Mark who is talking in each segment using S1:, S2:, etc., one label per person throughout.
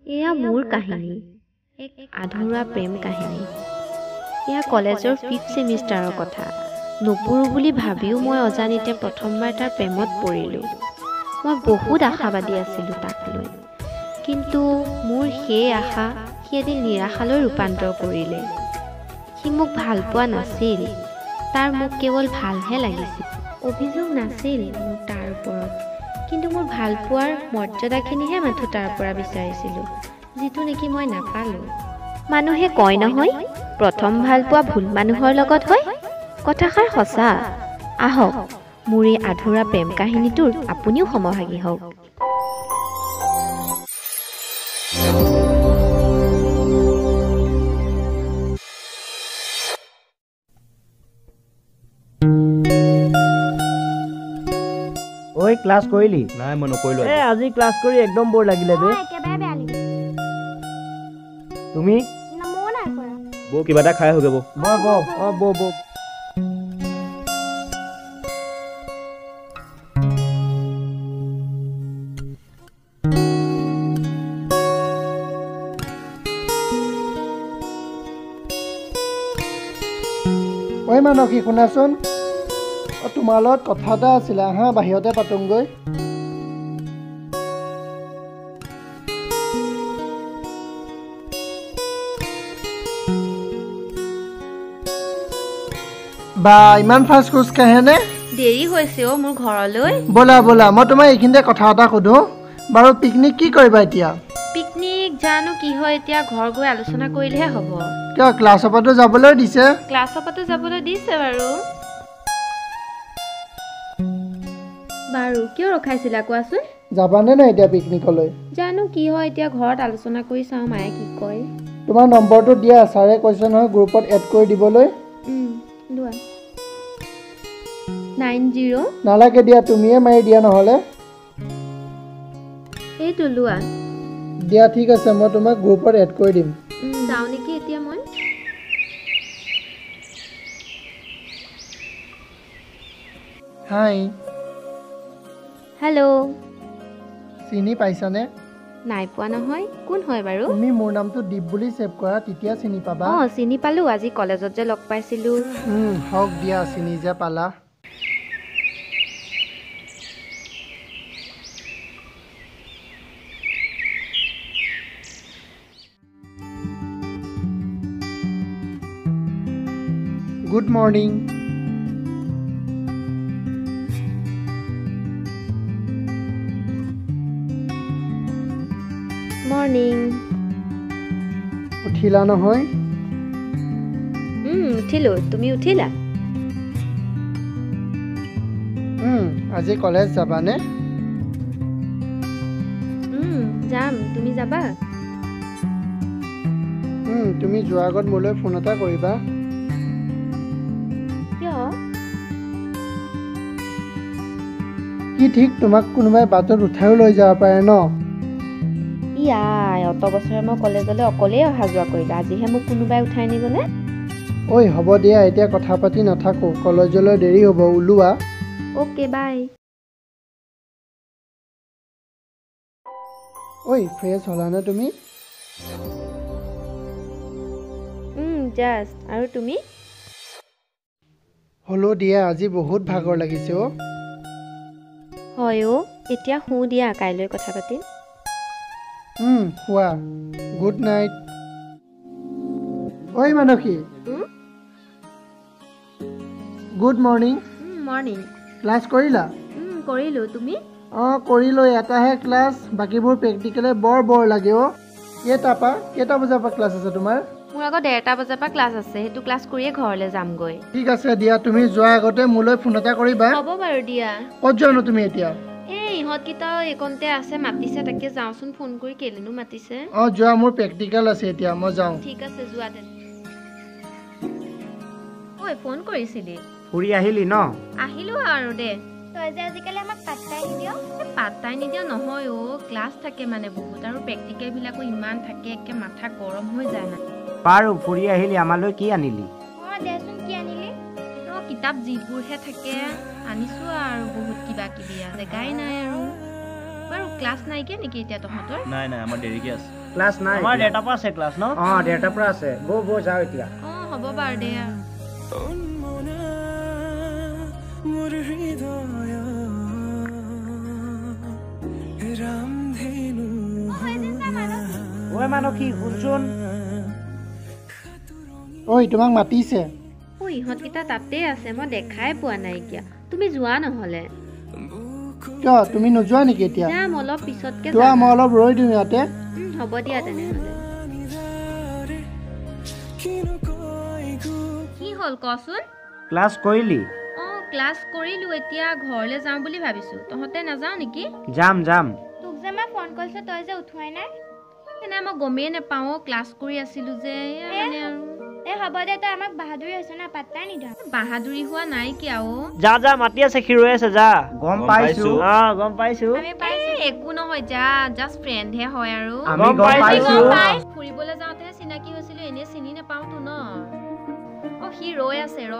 S1: এয়া মোৰ কাহিনী, এক আধৰুৱা প্ৰেম কাহিনী। এয়া কলেজৰ ফিফ্থ ছেমিষ্টাৰৰ কথা। নপৰোঁ বুলি ভাবিও মই অজানিতে প্ৰথমবাৰ তাৰ প্ৰেমত পৰিলোঁ। মই বহুত আশাবাদী আছিলোঁ তাক লৈ, কিন্তু মোৰ সেই আশা সি এদিন নিৰাশালৈ ৰূপান্তৰ কৰিলে। সি মোক ভাল পোৱা নাছিল, তাৰ মোক কেৱল ভালহে লাগিছিল। অভিযোগ নাছিল মোৰ তাৰ ওপৰত, কিন্তু মোৰ ভালপোৱাৰ মৰ্যাদাখিনিহে মাথোঁ তাৰ পৰা বিচাৰিছিলোঁ, যিটো নেকি মই নাপালোঁ। মানুহে কয় নহয়, প্ৰথম ভালপোৱা ভুল মানুহৰ লগত হয়। কথাষাৰ সঁচা। আহক, মোৰ এই আধৰুৱা প্ৰেম কাহিনীটোৰ আপুনিও সমভাগী হওক।
S2: ঐ, ক্লাছ কৰিলি?
S3: নাই, মই নকৰিলো।
S2: এ আজি ক্লাছ কৰি একদম বৰ লাগিলে বে।
S4: একেবাৰে বেয়া লাগিল।
S2: তুমি?
S4: ময়ো নাই কৰা।
S3: বৌ, কিবা এটা খাই আহোগে বৌ।
S2: বৌ বৌ, অ বৌ বৌ।
S5: ঐ মানসী, শুনাচোন, অ তোমাৰ লগত কথা এটা আছিলে, আহা বাহিৰতে পাতোংগৈ। বা, ইমান ফাষ্ট খোজ কাঢ়েনে?
S1: দেৰি হৈছে অ' মোৰ ঘৰলৈ।
S5: ব'লা ব'লা, মই তোমাক এইখিনিতে কথা এটা সোধোঁ বাৰু, পিকনিক কি কৰিবা এতিয়া?
S1: পিকনিক জানো কি হয় এতিয়া, ঘৰ গৈ আলোচনা কৰিলেহে হ'ব।
S5: কিয়, ক্লাছৰ পৰাতো যাবলৈ দিছে?
S1: ক্লাছৰ পৰাতো যাবলৈ দিছে বাৰু। বাৰু, কিয় ৰখাইছিলা কোৱাচোন?
S5: যাবানে নাই এতিয়া পিকনিকলৈ?
S1: জানো কি হয় এতিয়া, ঘৰত আলোচনা কৰি চাওঁ মায়ে কি কয়।
S5: তোমাৰ নম্বৰটো দিয়া, ছাৰে কৈছে নহয় গ্ৰুপত এড কৰি দিবলৈ।
S1: লোৱা, 90।
S5: নালাগে দিয়া, তুমিয়ে মাৰি দিয়া নহ'লে।
S1: এইটো লোৱা।
S5: দিয়া, ঠিক আছে, মই তোমাক গ্ৰুপত এড কৰি দিম।
S1: যাওঁ নেকি এতিয়া মই।
S5: হাই।
S1: হেল্ল'।
S5: চিনি পাইছানে?
S1: নাই পোৱা নহয়, কোন হয় বাৰু?
S5: তুমি মোৰ নামটো দীপ বুলি ছেভ কৰা, তেতিয়া চিনি পাবা।
S1: অঁ, চিনি পালোঁ, আজি কলেজত যে লগ পাইছিলোঁ।
S5: হওক দিয়া, চিনি যে পালা। Good morning.
S1: Morning.
S5: উঠিলা নহয়?
S1: উঠিলোঁ, তুমি উঠিলা?
S5: আজি কলেজ যাবানে?
S1: যাম, তুমি যাবা?
S5: তুমি যোৱাৰ আগত মোলৈ ফোন এটা কৰিবা।
S1: কিয়?
S5: কি ঠিক, তোমাক কোনোবাই বাটত উঠাইও লৈ যাব পাৰে ন।
S1: ইয়াই, অত বছৰে মই কলেজলৈ অকলেই অহা যোৱা কৰিলোঁ, আজিহে মোক কোনোবাই উঠাই নিবনে?
S5: ঐ হ'ব দিয়া, এতিয়া কথা পাতি নাথাকোঁ, কলেজলৈ দেৰি হ'ব, ওলোৱা।
S1: Okay, bye.
S5: ঐ, ফ্ৰেছ হ'লানে তুমি?
S1: জাষ্ট। আৰু তুমি?
S5: হ'লো দিয়া, আজি বহুত ভাগৰ লাগিছে অ'।
S1: হয় অ', এতিয়া শুওঁ দিয়া, কাইলৈ কথা পাতিম।
S5: শুৱা, গুড নাইট। ঐ Manasi. Good morning.
S1: Morning.
S5: Class কৰিলা?
S1: কৰিলোঁ, তুমি?
S5: অঁ কৰিলোঁ, এটাহে ক্লাছ, বাকীবোৰ প্ৰেক্টিকেলে বৰ বৰ লাগে অ'। কেইটাৰ পৰা কেইটা বজাৰ পৰা ক্লাছ আছে তোমাৰ?
S1: মোৰ আকৌ 1:30 বজাৰ পৰা ক্লাছ আছে, সেইটো ক্লাছ কৰিয়ে ঘৰলৈ যামগৈ।
S5: ঠিক আছে দিয়া, তুমি যোৱাৰ আগতে মোলৈ ফোন এটা কৰিবা।
S1: হ'ব বাৰু দিয়া।
S5: ক'ত যোৱানো তুমি এতিয়া?
S1: এই ইহঁতকেইটাও এইকণতে আছে, মাতিছে, তাকে যাওঁচোন ফোন কৰি, কেলেনো মাতিছে।
S5: অঁ যোৱা, মোৰ প্ৰেক্টিকেল আছে এতিয়া, মই যাওঁ।
S1: ঠিক আছে, যোৱা তেনে। ঐ, ফোন কৰিছিলি?
S2: ফুৰি আহিলি ন?
S1: আহিলো আৰু দে।
S4: তই যে আজিকালি আমাক পাত্তাই নিদিয়।
S1: পাত্তাই নিদিয় নহয় অ', ক্লাছ থাকে মানে বহুত, আৰু প্ৰেক্টিকেলবিলাকো ইমান থাকে, একে মাথা গৰম হৈ যায় মানে।
S2: বাৰু, ফুৰি আহিলি, আমালৈ কি আনিলি?
S4: অঁ দেচোন, কি আনিলি?
S1: অঁ, কিতাপ যিবোৰহে থাকে আনিছোঁ আৰু বহুত কিবা কিবি, জেগাই নাই আৰু। বাৰু ক্লাছ নাইকিয়া নেকি এতিয়া তহঁতৰ?
S3: নাই নাই, আমাৰ দেৰিকৈ আছে।
S2: ক্লাছ নাই,
S6: আমাৰ 1:30 পৰা আছে ক্লাছ ন?
S2: অঁ, 1:30 পৰা আছে। বৌ বৌ যাওঁ এতিয়া।
S1: অঁ হ'ব বাৰু দে।
S2: ঐ মানসী শুনচোন।
S5: ঐ তোমাক মাতিছে।
S1: ঐ ইহঁতকেইটা তাতেই আছে, মই দেখাই পোৱা নাইকিয়া। তুমি যোৱা নহ'লে।
S5: কিয় তুমি নোযোৱা নেকি এতিয়া?
S1: যাম অলপ পিছতকে।
S5: যোৱা, মই অলপ ৰৈ দিওঁ ইয়াতে।
S1: হ'ব দিয়া তেনেহ'লে। কি হ'ল কচোন?
S2: ক্লাছ কৰিলি?
S1: অঁ ক্লাছ কৰিলো, এতিয়া ঘৰলৈ যাওঁ বুলি ভাবিছো। তহঁতে নাযাওঁ নেকি?
S2: যাম যাম।
S4: তোক যে মই ফোন কৰিছো তই যে উঠোৱাই নাই।
S1: নাই মই গমেই নাপাওঁ, ক্লাছ কৰি আছিলো যে। মানে আৰু
S4: এ হ'ব দে, তই আমাক বাহাদুৰি হৈছে না, পাত্তাই নিদিয়।
S1: বাহাদুৰি হোৱা নাই কিয়?
S6: যা যা, মাতি আছে, সি ৰৈ আছে, যা।
S2: গম পাইছো।
S6: অ গম পাইছো।
S1: একো নহয় যা, জাষ্ট ফ্ৰেণ্ডহে হয় আৰু।
S2: আমি গম পাইছো।
S1: ফুৰিবলৈ যাওঁতেহে চিনাকি হৈছিলো, এনেই চিনি নাপাওঁতো ন। অ সি ৰৈ আছে ৰ।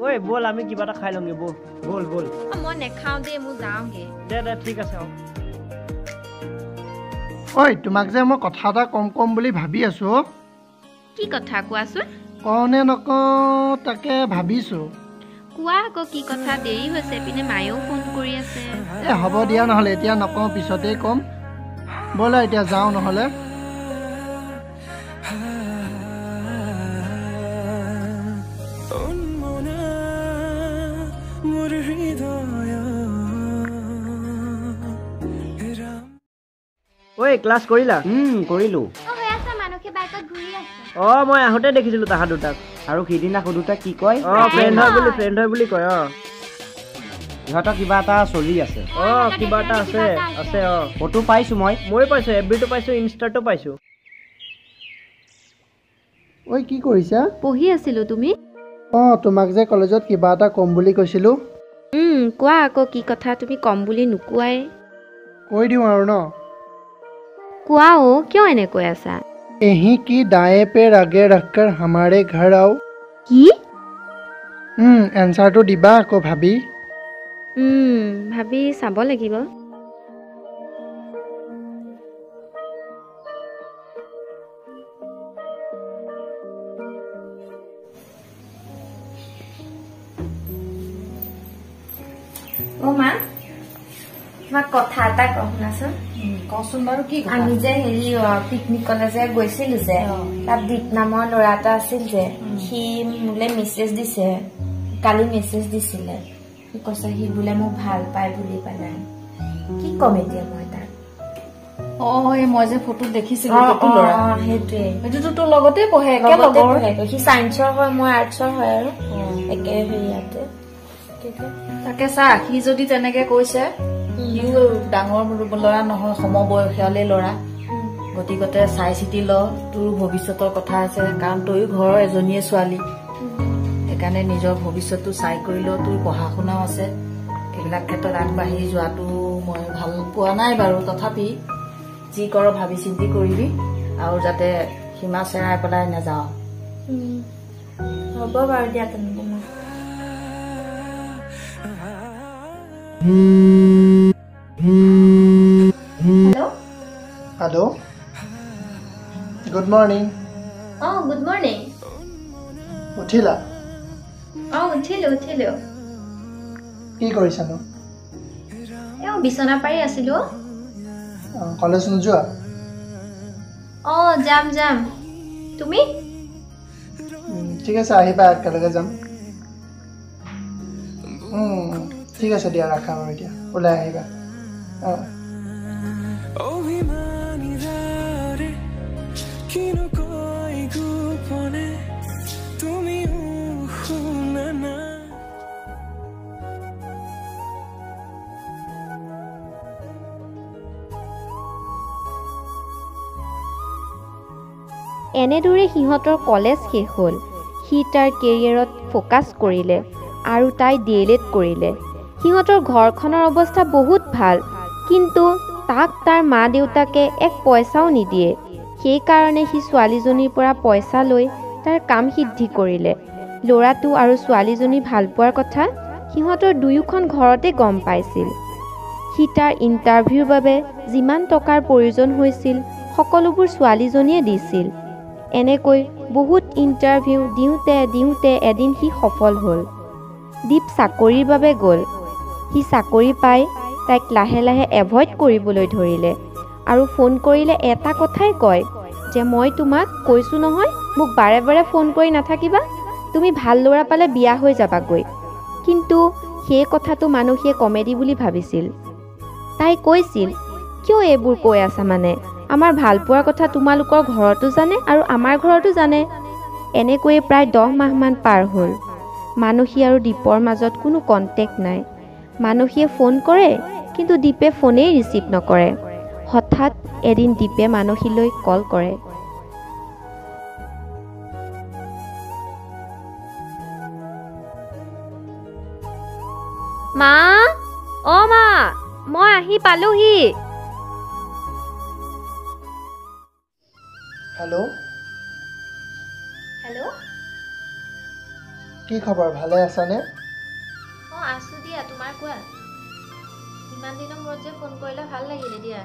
S6: ঐ ব'ল আমি কিবা এটা খাই লওঁগে, ব'ল
S2: ব'ল ব'ল।
S1: মই নেখাওঁ দেই, মোৰ যাওঁগে।
S6: দে দে ঠিক আছে।
S5: ঐ তোমাক যে মই কথা এটা কম কম বুলি ভাবি আছো।
S1: কি কথা কোৱাচোন?
S5: কওঁ নে নকওঁ তাকে ভাবিছো।
S1: কোৱা আকৌ কি কথা, দেৰি হৈছে, পিনে মায়েও ফোন কৰি আছে।
S5: এ হ'ব দিয়া নহ'লে, এতিয়া নকওঁ, পিছতেই ক'ম। ব'লা এতিয়া যাওঁ নহ'লে।
S6: ঐ ক্লাছ কৰিলা?
S2: কৰিলো।
S6: অ মই আহোঁতে দেখিছিলো তাহাঁত দুটাক।
S2: আৰু সিদিনা সোধোতে কি কয়?
S6: অ ফ্ৰেণ্ড হয় বুলি, ফ্ৰেণ্ড হয় বুলি কয়। অ
S2: ইহঁতৰ কিবা এটা চলি আছে।
S6: অ কিবা এটা আছে আছে। অ
S2: ফটো পাইছো মই।
S6: ময়ো পাইছো, এফবিটো পাইছো, ইনষ্টাটো পাইছো।
S5: ঐ কি কৰিছা?
S1: পঢ়ি আছিলো। তুমি?
S5: অ তোমাক যে কলেজত কিবা এটা ক'ম বুলি কৈছিলো।
S1: কোৱা আকৌ কি কথা, তুমি ক'ম বুলি নোকোৱাই।
S5: কৈ দিওঁ আৰু ন?
S1: কোৱা অ, কিয় এনেকৈ আছা?
S5: এহি কি দায়ে পে আগে ৰখকৰ হামাৰে ঘৰ আও।
S1: কি?
S5: এনচাৰটো দিবা আকৌ ভাবি।
S1: ভাবি চাব লাগিব।
S7: অ মা, তোমাক কথা এটা কওঁ শুনাচোন।
S8: কচোন বাৰু, কি কথা?
S7: আমি যে হেৰি পিকনিকলে যে গৈছিলো যে, তাত দীপ নামৰ ল'ৰা এটা আছিল যে, সি মোলে মেছেজ দিছে, কালি মেছেজ দিছিলে। সি কৈছে সি বোলে মোক ভাল পায় বুলি পেলাই। কি ক'ম এতিয়া মই তাক?
S8: অ এই মই যে ফটোত দেখিছিলো সেইটো ল'ৰা।
S7: সেইটোৱে,
S8: সেইটোতো তোৰ লগতে পঢ়ে, একে লগৰ।
S7: সি চাইন্সৰ হয়, মই আৰ্টছৰ হয়, আৰু একে হেৰিয়াতে।
S8: তাকে চা, সি যদি তেনেকে কৈছে, সিও ডাঙৰ ল'ৰা নহয়, সমবয়সীয়ালে ল'ৰা, গতিকতে চাই চিতি ল, তোৰ ভৱিষ্যতৰ কথা আছে, কাৰণ তয়ো ঘৰৰ এজনীয়ে ছোৱালী, সেইকাৰণে নিজৰ ভৱিষ্যতটো চাই কৰি ল। তোৰ পঢ়া শুনাও আছে, এইবিলাক ক্ষেত্ৰত আগবাঢ়ি যোৱাটো মই ভাল পোৱা নাই বাৰু, তথাপি যি কৰ ভাবি চিন্তি কৰিবি, আৰু যাতে সীমা চেৰাই পেলাই নাযাওঁ।
S7: হ'ব বাৰু দিয়া তেন্তে। Hello'
S5: hello', good morning.
S1: অ গুড মৰ্ণিং।
S5: উঠিলা?
S1: অ উঠিলো উঠিলো।
S5: কি কৰিছানো?
S1: এ বিচনা পাৰি আছিলো।
S5: কলেজ নোযোৱা?
S1: অ যাম যাম। তুমি?
S5: ঠিক আছে, আহিবা, একেলগে যাম। ঠিক আছে দিয়া, ৰাখা বাৰু এতিয়া, ওলাই আহিবা। অ
S1: এনেদৰে সিহঁতৰ কলেজ শেষ হ'ল। সি তাৰ কেৰিয়াৰত ফ'কাছ কৰিলে আৰু তাই ডি.এল.এড কৰিলে। সিহঁতৰ ঘৰখনৰ অৱস্থা বহুত ভাল, কিন্তু তাক তাৰ মা দেউতাকে এক পইচাও নিদিয়ে। সেইকাৰণে সি ছোৱালীজনীৰ পৰা পইচা লৈ তাৰ কাম সিদ্ধি কৰিলে। ল'ৰাটো আৰু ছোৱালীজনী ভালপোৱাৰ কথা সিহঁতৰ দুয়োখন ঘৰতে গম পাইছিল। সি তাৰ ইণ্টাৰভিউৰ বাবে যিমান টকাৰ প্ৰয়োজন হৈছিল সকলোবোৰ ছোৱালীজনীয়ে দিছিল। এনেকৈ বহুত ইণ্টাৰভিউ দিওঁতে দিওঁতে এদিন সি সফল হ'ল। দীপ চাকৰিৰ বাবে গ'ল। সি চাকৰি পাই তাইক লাহে লাহে এভইড কৰিবলৈ ধৰিলে আৰু ফোন কৰিলে এটা কথাই কয় যে মই তোমাক কৈছোঁ নহয়, মোক বাৰে বাৰে ফোন কৰি নাথাকিবা, তুমি ভাল ল'ৰা পালে বিয়া হৈ যাবাগৈ। কিন্তু সেই কথাটো মানসীয়ে কমেডি বুলি ভাবিছিল। তাই কৈছিল, কিয় এইবোৰ কৈ আছা মানে, আমাৰ ভালপোৱাৰ কথা তোমালোকৰ ঘৰতো জানে আৰু আমাৰ ঘৰতো জানে। এনেকৈয়ে প্ৰায় 10 মাহমান পাৰ হ'ল। মানসী আৰু দীপৰ মাজত কোনো কণ্টেক্ট নাই। মানসীয়ে ফোন কৰে, কিন্তু দীপে ফোনেই ৰিচিভ নকৰে। হঠাৎ এদিন দীপে মানসীলৈ কল কৰে। মা, অ মা, মই আহি পালোহি।
S5: হেল্ল'
S1: হেল্ল',
S5: কি খবৰ, ভালে আছানে?
S1: অঁ আছোঁ দিয়া, তোমাৰ কোৱা? ইমান দিনৰ মূৰত যে ফোন কৰিলা, ভাল লাগিলে দিয়া।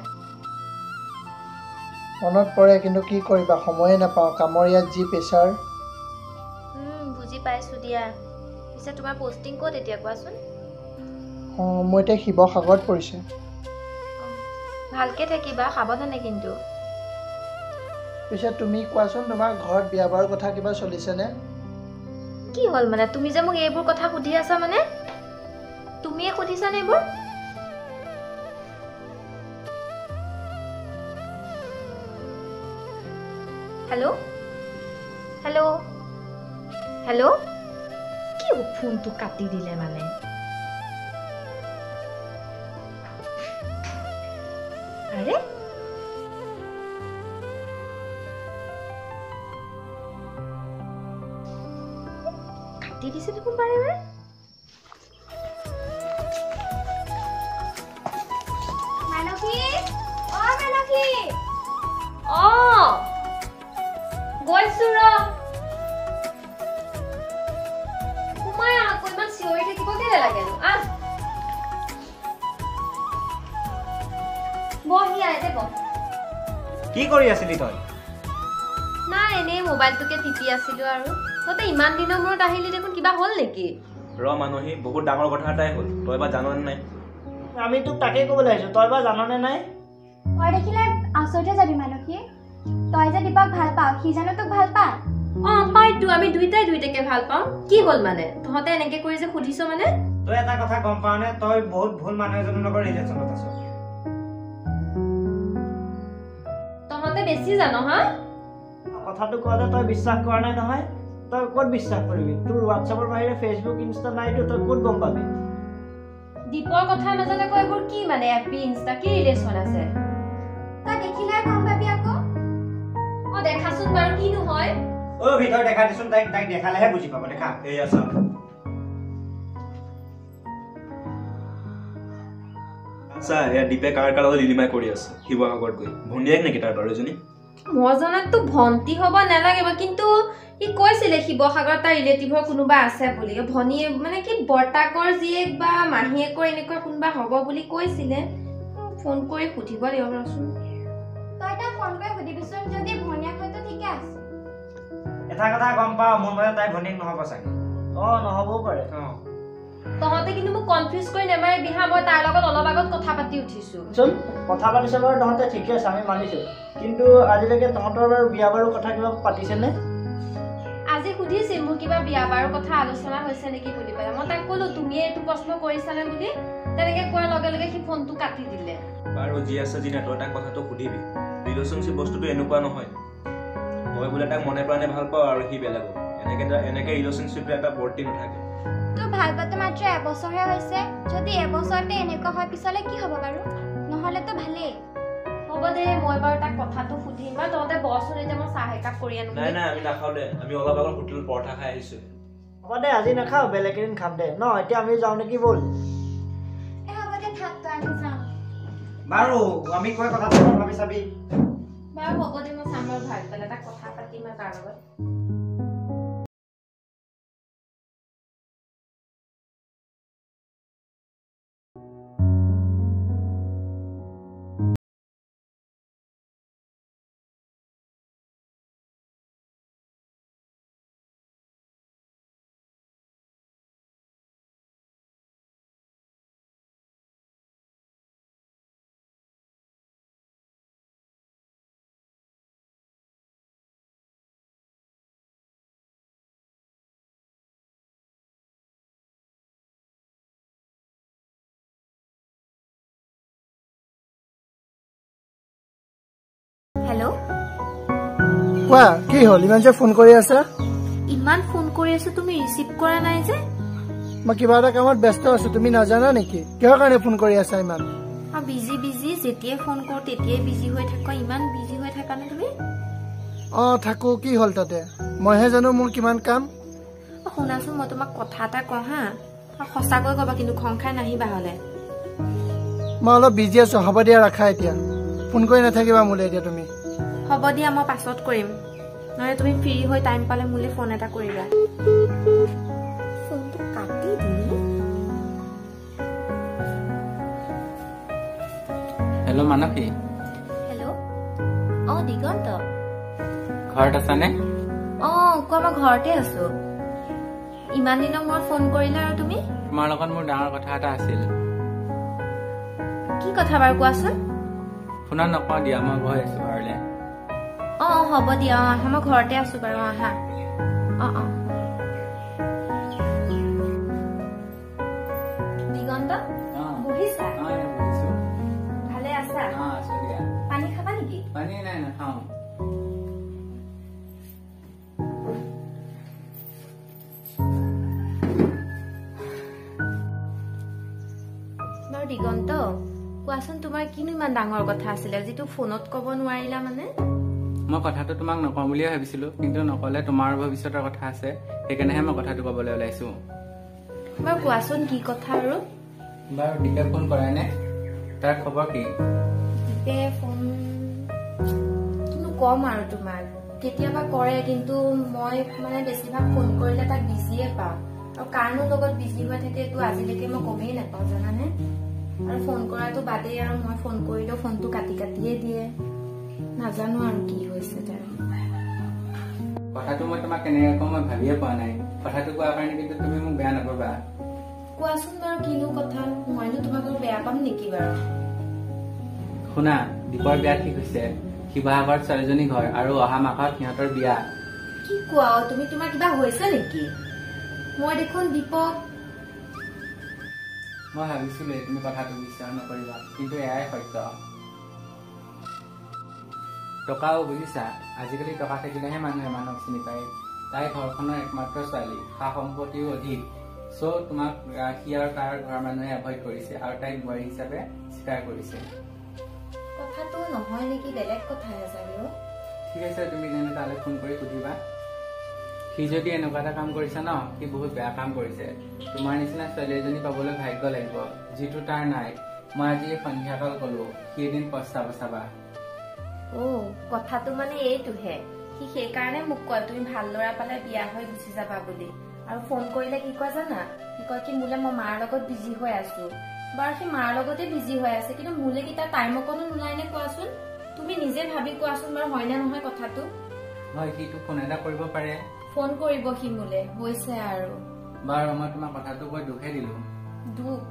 S5: মনত পৰে, কিন্তু কি কৰিবা, সময়ে নাপাওঁ, কামৰ ইয়াত যি প্ৰেছাৰ।
S1: বুজি পাইছোঁ দিয়া। পিছে তোমাৰ পষ্টিং ক'ত এতিয়া কোৱাচোন?
S5: অঁ, মই এতিয়া শিৱসাগৰত পৰিছে।
S1: ভালকৈ থাকিবা, সাৱধানে কিন্তু।
S5: পিছে তুমি কোৱাচোন, তোমাৰ ঘৰত বিয়া বাৰু কথা কিবা চলিছেনে?
S1: কি হ'ল মানে, তুমি যে মোক এইবোৰ কথা সুধি আছা মানে, তুমিয়ে সুধিছানে এইবোৰ? হেল্ল' হেল্ল' হেল্ল', কি ফোনটো কাটি দিলে মানে? আৰে কাটি দিছে দেখোন বাৰে বাৰে।
S4: মানসী, অ মানসী,
S1: অ গৈছো ৰ, সোমাই আহ আকৌ, ইমান চিঞৰি থাকিব কেলে লাগেনো? আহ বহি আহ, ইয়াতে বহ।
S2: কি কৰি আছিলি তই?
S1: নাই, এনেই মোবাইলটোকে টিপি আছিলো আৰু। তহঁতে ইমান দিনৰ মূৰত আহিলি দেখোন, কিবা হ'ল নেকি?
S3: ৰ মানসী, বহুত ডাঙৰ কথা এটাই হ'ল, তই বা জাননে নাই?
S6: আমি তোক তাকেই ক'বলৈ আহিছোঁ, তই বা জাননে নাই?
S4: তই দেখিলে আচৰিত হৈ যাবি মানসী, তই যে দীপক ভাল পাওঁ, সি জানো তোক ভাল পায়?
S1: অঁ পাইতো, আমি দুইটাই দুইটাকে ভাল পাওঁ। কি হ'ল মানে, তহঁতে এনেকে কৰি যে সুধিছ মানে?
S2: তই এটা কথা গম পাৱ নে, তই বহুত ভুল মানুহ এজনৰ লগত ৰিলেশ্যনত আছ।
S1: তহঁতে বেছি জান হা?
S6: কথাটো কোৱাতে তই বিশ্বাস কৰা নাই নহয়, তই ক'ত বিশ্বাস কৰিবি? তোৰ হোৱাটছএপৰ বাহিৰে ফেচবুক, ইনষ্টা নাইতো, তই ক'ত গম পাবি?
S1: দীপৰ কথাৰ মাজত আকৌ এইবোৰ কি মানে, এফ বি ইনষ্টা কি ৰিলেশ্যন আছে?
S4: তই দেখিলে গম পাবি আকৌ।
S1: অ দেখাচোন বাৰু, কিনো হয়?
S2: অ ভিতৰ দেখা দিচোন তাইক, তাইক দেখালেহে বুজি পাব। দেখা,
S3: এইয়া চা। আচ্ছা, এয়া দীপে কাৰ কাৰ লগত লিলিমাই কৰি আছে শিৱসাগৰত গৈ? ভনীয়েক নেকি তাৰ বাৰু এজনী?
S1: মই জনাততো ভণ্টি হ'ব নালাগিব, কিন্তু সি কৈছিলে শিৱসাগৰত তাৰ ৰিলেটিভৰ কোনোবা আছে বুলি। ভনীয়ে মানে কি, বৰ্তাকৰ জীয়েক বা মাহীয়েকৰ এনেকুৱা কোনোবা হ'ব বুলি কৈছিলে। ফোন কৰি সুধিব লাগিব ৰচোন।
S4: তই তাক ফোন কৰি সুধিবিচোন, যদি ভনীয়েক হয়তো ঠিকে আছে।
S2: এটা কথা গম পাওঁ, মোৰ মতে তাই ভনীয়েক নহ'ব চাগে।
S6: অ নহ'বও পাৰে।
S1: তহঁতে কিন্তু মোক কনফিউজ কৰি নেমাৰিবি হা, মই তাৰ লগত অলপ আগত কথা পাতি উঠিছো।
S6: চোন, কথা পাতিছে বাৰু তহঁতে, ঠিকে আছে, আমি মানিছো, কিন্তু আজিলৈকে তহঁতৰ বাৰু বিয়া বাৰু কথা কিবা পাতিছেনে?
S1: আজি সুধিছিল মোৰ কিবা বিয়া বাৰু কথা আলোচনা হৈছে নেকি বুলি পেলাই। মই তাক ক'লো তুমিয়ে এইটো প্ৰশ্ন কৰিছানে বুলি, তেনেকে কোৱাৰ লগে লগে সি ফোনটো কাটি দিলে।
S3: বাৰু যি আছে যি নাই, তই তাক কথাটো সুধিবি। ৰিলেশ্যনশ্বিপ বস্তুটো এনেকুৱা নহয়, তই বোলে তাক মনে প্ৰাণে ভাল পাওঁ আৰু সি বেলেগক, এনেকে ৰিলেশ্যনশ্বিপ এটা বৰ্তি নাথাকে।
S4: তোৰ ভাল পোৱাটো মাত্ৰ এবছৰহে হৈছে, যদি এবছৰতে এনেকুৱা হয় পিছলে কি হ'ব বাৰু? নহ'লেতো ভালেই
S1: হ'ব দে, মই বাৰু তাক কথাটো সুধিম। বাৰু তহঁতে বহচোন এতিয়া, মই চাহ একাপ কৰি আনো।
S3: নাই নাই, আমি নাখাওঁ দে, আমি অলপ আগত হোটেলত পৰঠা খাই আহিছোঁ।
S6: হ'ব দে, আজি নাখাওঁ, বেলেগ এদিন খাম দে ন। এতিয়া আমি যাওঁ নেকি, ব'ল।
S4: হ'ব দে, থাক তই, আমি যাওঁ।
S2: বাৰু আমি কোৱা কথাটো ভাবি চাবি।
S1: বাৰু হ'ব দে, মই চাম বাৰু ভাবি পেলাই, তাক কথা পাতিম আৰু তাৰ লগত।
S7: হেল্ল',
S5: কোৱা, কি হ'ল ইমান যে ফোন কৰি আছা?
S7: ইমান ফোন কৰি আছো, তুমি ৰিচিভ কৰা নাই যে।
S5: মই কিবা এটা কামত ব্যস্ত আছো, তুমি নাজানা নেকি? কিহৰ কাৰণে ফোন কৰি আছা ইমান?
S7: বিজি বিজি, যেতিয়াই ফোন কৰো তেতিয়াই বিজি হৈ থাকা। ইমান বিজি হৈ থাকা নে তুমি?
S5: অ থাকো, কি হ'ল তাতে? মইহে জানো মোৰ কিমান কাম।
S7: শুনাচোন, মই তোমাক কথা এটা কওঁ হা, সঁচাকৈ কবা কিন্তু, খং খাই নাহিবা হ'লে।
S5: মই অলপ বিজি আছো, হ'ব দিয়া, ৰাখা এতিয়া। ফোন কৰি নাথাকিবা মোলৈ এতিয়া তুমি।
S7: হ'ব দিয়া, মই পাছত কৰিম, নহ'লে তুমি ফ্ৰী হৈ টাইম পালে মোলৈ ফোন এটা কৰিবা। ফোনটো কাটি দিলে।
S9: হেল্ল' মানসী।
S7: হেল্ল', অ দিগন্ত,
S9: ঘৰত আছানে?
S7: অ কোৱা, মই ঘৰতে আছো। ইমান দিনৰ মূৰত ফোন কৰিলা আৰু তুমি?
S9: তোমাৰ লগত মোৰ ডাঙৰ কথা এটা আছিল।
S7: কি কথা বাৰু কোৱাচোন?
S9: ফোনত নকওঁ দিয়া, মই গৈ আছো ঘৰলে।
S7: অ হ'ব দিয়া, অ আহা, মই ঘৰতে আছো বাৰু, আহা। অ অ দিগন্ত, বহিছা? ভালে আছা? পানী খাবা নেকি?
S9: পানী নাই, নাখাওঁ।
S7: বাৰু দিগন্ত, কোৱাচোন, তোমাৰ কিনো ইমান ডাঙৰ কথা আছিলে যিটো ফোনত ক'ব নোৱাৰিলা? মানে
S9: মই কথাটো তোমাক নকওঁ বুলিয়ে ভাবিছিলো, কিন্তু নকলে তোমাৰ ভৱিষ্যতৰ কথা আছে, সেইকাৰণেহে মই কথাটো ক'বলৈ ওলাইছো।
S7: বাৰু কোৱাচোন কি কথা আৰু?
S9: বাৰু দীপে ফোন কৰে নে? তাৰ খবৰ কি?
S7: দীপে ফোন কিনো কম আৰু তোমাক, কেতিয়াবা কৰে, কিন্তু মই মানে বেছিভাগ ফোন কৰিলে তাক বিজিয়ে পাওঁ। আৰু কাৰনো লগত বিজি হৈ থাকে এইটো আজিলৈকে মই গমেই নাপাওঁ জানানে। আৰু ফোন কৰাটো বাদেই, আৰু মই ফোন কৰিলেও ফোনটো কাটি কাটিয়ে দিয়ে। নাজানো আৰু কি হৈছে তাৰ।
S9: কথাটো মই তোমাক কেনেকে কম মই ভাবিয়ে পোৱা নাই। কথাটো কোৱাৰ কাৰণে কিন্তু তুমি মোক বেয়া নাপাবা।
S7: কোৱাচোন বাৰু কিনো কথা, মইনো তোমাক বেয়া পাম নেকি বাৰু?
S9: শুনা, দীপৰ বিয়া ঠিক হৈছে, শিৱসাগৰত ছোৱালীজনী ঘৰ, আৰু অহা মাহত সিহঁতৰ বিয়া।
S7: কি কোৱা তুমি? তোমাৰ কিবা হৈছে নেকি? মই দেখোন দীপক,
S9: মই ভাবিছিলোৱে তুমি কথাটো বিশ্বাস নকৰিবা, কিন্তু এয়াই সত্য। টকাও বুজিছা, আজিকালি টকা থাকিলেহে মানুহে মানুহক চিনি পায়। তাই ঘৰখনৰ একমাত্ৰ ছোৱালী, সা সম্পত্তিও অধিক। চ' তোমাক সি আৰু তাৰ ঘৰৰ মানুহে এভইড কৰিছে আৰু তাইক বোৱাৰী হিচাপে স্বীকাৰ কৰিছে।
S7: কথাটো নহয় নেকি, বেলেগ কথাহে চাগে।
S9: ঠিক আছে, তুমি তেনে তালৈ ফোন কৰি সুধিবা। সি যদি এনেকুৱা এটা কাম কৰিছে ন, সি বহুত বেয়া কাম কৰিছে। তোমাৰ নিচিনা ছোৱালী এজনী পাবলৈ ভাগ্য লাগিব, যিটো তাৰ নাই। মই আজি সন্ধিয়াকাল কলো, সি এদিন পস্তাব চাবা।
S7: অ কথাটো মানে এইটোহে, সি সেইকাৰণে মোক কয় তুমি ভাল ল'ৰা পালে বিয়া হৈ গুচি যাবা বুলি। আৰু ফোন কৰিলে কি কয় জানা? সি কয় কি মোলে মই মাৰ লগত বিজি হৈ আছো। বাৰু সি মাৰ লগতে বিজি হৈ আছে, কিন্তু মোলে কি তাৰ টাইম অকণো নোলাই নে কোৱাচোন? তুমি নিজে ভাবি কোৱাচোন বাৰু, হয়নে নহয় কথাটো?
S9: হয়, সিটো ফোন এটা কৰিব পাৰে।
S7: ফোন কৰিব সি মোলে, হৈছে আৰু।
S9: বাৰু মই তোমাক কথাটো কৈ দুখে দিলো।
S7: দুখ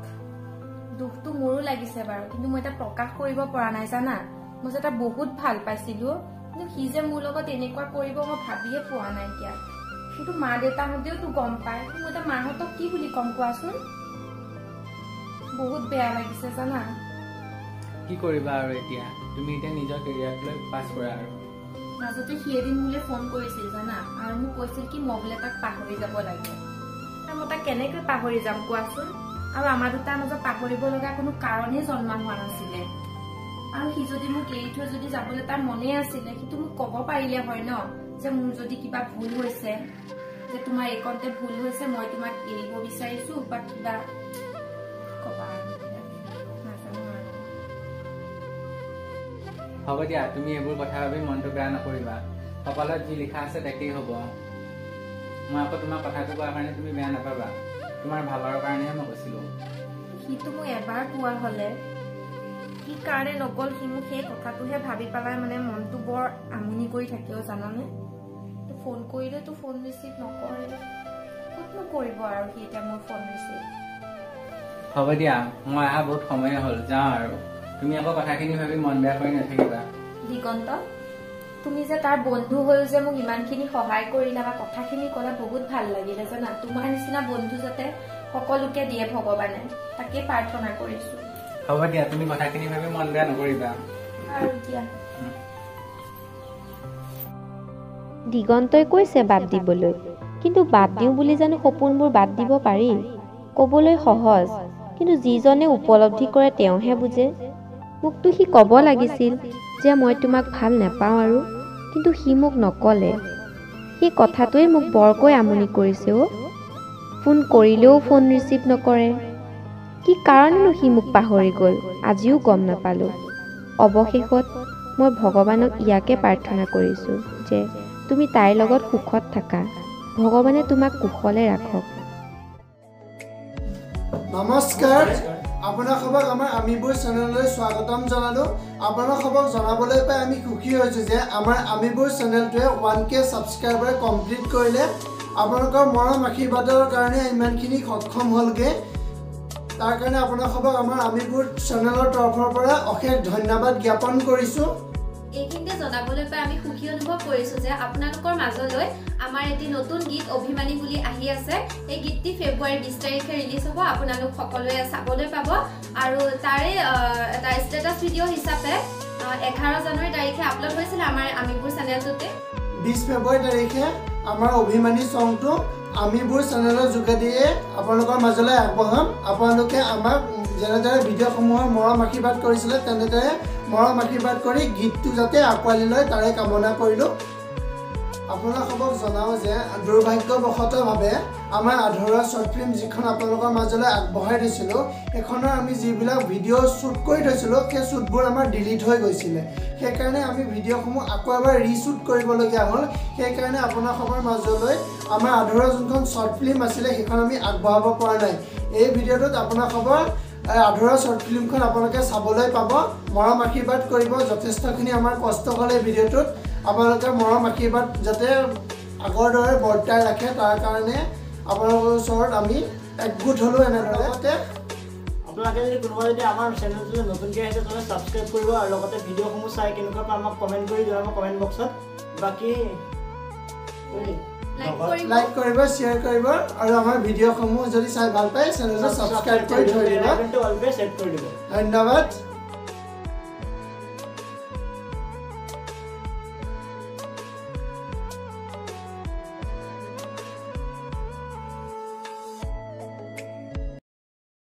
S7: দুখটো মোৰো লাগিছে বাৰু, কিন্তু মই এতিয়া প্ৰকাশ কৰিব পৰা নাই জানা। মই যে তাক বহুত ভাল পাইছিলো, কিন্তু সি যে মোৰ লগত এনেকুৱা কৰিব মই ভাবিয়ে পোৱা নাইকিয়া। কিন্তু মা দেউতাহঁতেওতো গম পায়, মই এতিয়া মাহঁতক কি বুলি ক'ম কোৱাচোন? বহুত বেয়া লাগিছে জানা।
S9: কি কৰিবা আৰু এতিয়া, তুমি এতিয়া নিজৰ কেৰিয়াৰক লৈ পাছ কৰা আৰু।
S7: মাজতে সি এদিন মোলৈ ফোন কৰিছিল জানা, আৰু মোক কৈছিল কি মই বোলে তাক পাহৰি যাব লাগে। মই তাক কেনেকৈ পাহৰি যাম কোৱাচোন? আৰু আমাৰ দুটাৰ মাজত পাহৰিব লগা কোনো কাৰণেই জন্ম হোৱা নাছিলে। আৰু সি যদি মোক এৰি থৈ যদি যাবলৈ তাৰ মনেই আছিলে, সিটো মোক ক'ব পাৰিলে হয় ন, যে মোৰ যদি কিবা ভুল হৈছে, যে তোমাৰ এইকণতে ভুল হৈছে, মই তোমাক এৰিব বিচাৰিছো বা কিবা ক'বা আৰু, নাজানো আৰু।
S9: হ'ব দিয়া, তুমি এইবোৰ কথা ভাবি মনটো বেয়া নকৰিবা। কপালত যি লিখা আছে তাকেই হ'ব। মই আকৌ তোমাৰ কথাটো কোৱাৰ কাৰণে তুমি বেয়া নাপাবা, তোমাৰ ভালৰ কাৰণেহে মই কৈছিলো।
S7: সিটো মোক এবাৰ কোৱা হ'লে কি কাৰণে নকল সি মোক, সেই কথাটোহে ভাবি পেলাই মানে মনটো বৰ আমনি কৰি থাকেও জানানে। ফোন কৰিলেতো ফোন ৰিচিভ নকৰে, ক'তনো কৰিব আৰু সি এতিয়া মোৰ ফোন ৰিচিভ।
S9: হ'ব দিয়া, মই অহা বহুত সময়ে হ'ল, যাওঁ আৰু। তুমি আকৌ কথাখিনি ভাবি মন বেয়া কৰি নাথাকিবা।
S7: দিগন্ত, তুমি যে তাৰ বন্ধু হৈও যে মোক ইমানখিনি সহায় কৰিলা বা কথাখিনি ক'লা, বহুত ভাল লাগিলে জানা। তোমাৰ নিচিনা বন্ধু যাতে সকলোকে দিয়ে ভগৱানে, তাকে প্ৰাৰ্থনা কৰিছো।
S9: হ'ব দিয়া, তুমি কথাখিনি ভাবি মন বেয়া নকৰিবা
S7: আৰু দিয়া।
S1: দিগন্তই কৈছে বাদ দিবলৈ, কিন্তু বাদ দিওঁ বুলি জানো সপোনবোৰ বাদ দিব পাৰি? ক'বলৈ সহজ, কিন্তু যিজনে উপলব্ধি কৰে তেওঁহে বুজে। মোকতো সি ক'ব লাগিছিল যে মই তোমাক ভাল নাপাওঁ আৰু, কিন্তু সি মোক নক'লে। সেই কথাটোৱে মোক বৰকৈ আমনি কৰিছে অ'। ফোন কৰিলেও ফোন ৰিচিভ নকৰে। কি কাৰণেনো সি মোক পাহৰি গ'ল আজিও গম নাপালোঁ। অৱশেষত মই ভগৱানক ইয়াকে প্ৰাৰ্থনা কৰিছোঁ যে তুমি তাইৰ লগত সুখত থাকা, ভগৱানে তোমাক কুশলে ৰাখক।
S5: নমস্কাৰ, আপোনাসবক আমাৰ আমিবোৰ চেনেললৈ স্বাগতম জনালোঁ। আপোনাসবক জনাবলৈ পাই আমি সুখী হৈছোঁ যে আমাৰ আমিবোৰ চেনেলটোৱে 1K subscriber complete কৰিলে। আপোনালোকৰ মৰম আশীৰ্বাদৰ কাৰণে ইমানখিনি সক্ষম হ'লগৈ, তাৰ কাৰণে আপোনাসবক আমাৰ আমিবোৰ চেনেলৰ তৰফৰ পৰা অশেষ ধন্যবাদ জ্ঞাপন কৰিছোঁ।
S10: এইখিনিতে জনাবলৈ পাই আমি সুখী অনুভৱ কৰিছোঁ যে আপোনালোকৰ মাজলৈ আমাৰ এটি নতুন গীত অভিমানী বুলি আহি আছে। এই গীতটি ফেব্ৰুৱাৰী 20 তাৰিখে ৰিলিজ হ'ব, আপোনালোক সকলোৱে চাবলৈ পাব। আৰু তাৰে এটা ষ্টেটাছ ভিডিঅ' হিচাপে 11 জানুৱাৰী তাৰিখে আপলোড হৈছিলে আমাৰ আমিবোৰ চেনেলটোতে।
S5: 20 ফেব্ৰুৱাৰী তাৰিখে আমাৰ অভিমানী চংটো আমিবোৰ চেনেলৰ যোগেদিয়ে আপোনালোকৰ মাজলৈ আগবঢ়াম। আপোনালোকে আমাক যেনেদৰে ভিডিঅ'সমূহৰ মৰম আশীৰ্বাদ কৰিছিলে তেনেদৰে মৰম আশীৰ্বাদ কৰি গীতটো যাতে আঁকোৱালি লয় তাৰে কামনা কৰিলোঁ। আপোনাসবক জনাওঁ যে দুৰ্ভাগ্যবশতভাৱে আমাৰ আধৰুৱা শ্বৰ্ট ফিল্ম যিখন আপোনালোকৰ মাজলৈ আগবঢ়াই দিছিলোঁ, সেইখনৰ আমি যিবিলাক ভিডিঅ' শ্বুট কৰি থৈছিলোঁ সেই শ্বুটবোৰ আমাৰ ডিলিট হৈ গৈছিলে। সেইকাৰণে আমি ভিডিঅ'সমূহ আকৌ এবাৰ ৰিশ্বুট কৰিবলগীয়া হ'ল। সেইকাৰণে আপোনাসবৰ মাজলৈ আমাৰ আধৰুৱা যোনখন শ্বৰ্ট ফিল্ম আছিলে সেইখন আমি আগবঢ়াব পৰা নাই। এই ভিডিঅ'টোত আপোনাসবৰ আধৰুৱা শ্বৰ্ট ফিল্মখন আপোনালোকে চাবলৈ পাব। মৰম আশীৰ্বাদ কৰিব, যথেষ্টখিনি আমাৰ কষ্ট হ'ল এই ভিডিঅ'টোত। আপোনালোকে মৰম আশীৰ্বাদ যাতে আগৰ দৰে বৰ্তাই ৰাখে তাৰ কাৰণে আপোনালোকৰ ওচৰত আমি একগোট হ'লোঁ। এনেদৰে
S6: আপোনালোকে যদি কোনোবা যদি আমাৰ চেনেলটোলৈ নতুনকৈ আহিছে তেনেহ'লে ছাবস্ক্ৰাইব কৰিব আৰু লগতে ভিডিঅ'সমূহ চাই কেনেকুৱা পায় আমাক কমেণ্ট কৰি জনাব কমেণ্ট বক্সত। বাকী
S5: লাইক কৰিব, শ্বেয়াৰ কৰিব আৰু আমাৰ ভিডিঅ'সমূহ যদি চাই ভাল পায় চেনেলটো ছাবস্ক্ৰাইব কৰি থৈ দিব, ধন্যবাদ।